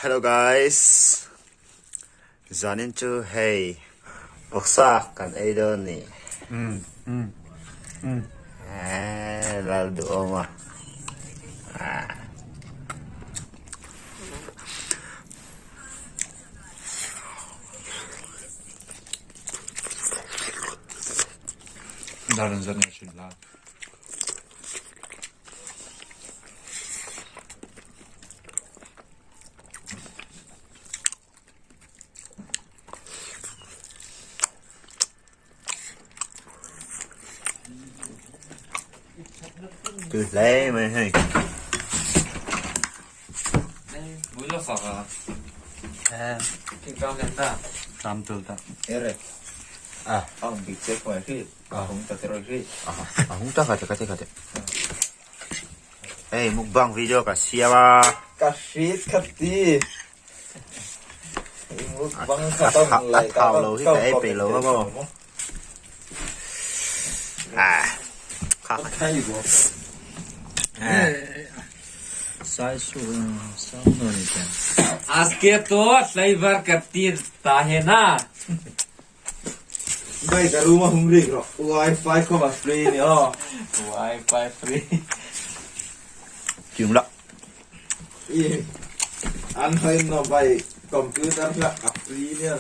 Hello guys zanin chu hei vawksa kan ei dawn ni eee lal duhawm a Dar an zat nge thin la. Tui hle mai hei. Tam tul ta. À. A hung ta kha te kha te kha te. Hei mukbang video ka siam a. Ka hrit kha ti. Mukbang kha tong lai A thau lo hi ka ei peih lo a maw. À. Kha kha. আজকে তো ফ্লেভার করতে তাহে না Bay ka room a hung rik rawh. Wifi khaw a free ni aw. Wifi free. Chim lak. I an hain no bay computer kha a free nia.